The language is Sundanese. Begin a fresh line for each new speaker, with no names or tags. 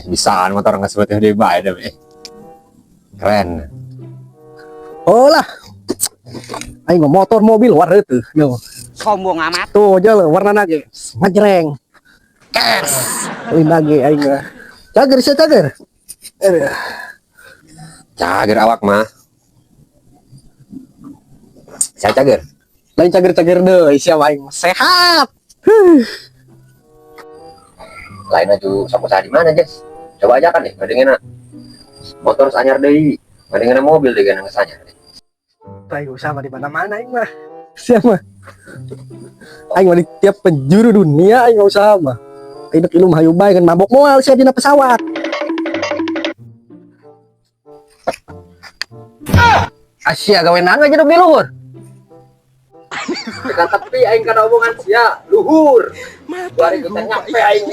Bisaan motor nggak sebutnya di bae deh. Keren.
Oh lah. Aing mah motor mobil warna itu. Yo.
Sombong amat.
Tuh aja lo warna nage. Ngajreng. Kes. Lain nage aing mah. Cager sih cager. Aduh.
Cager awak mah. Saya cager.
Lain cager-cager deh, siapa aing mah sehat.
Lain aja sok usaha di mana, Jas? Coba aja kan deh, ngadengin motor anyar deui. Ngadengin mobil deh geus anyar.
Aing usaha mah di mana-mana aing mah. Siapa? Aing mah di tiap penjuru dunia aing mah usaha mah. Aing dek ilum hayu bae kan mabok moal sia dina pesawat. Asia gawe naon aja di luhur.
Tekan tepi aing kana omongan sia, luhur. Bari kita nyampe aing.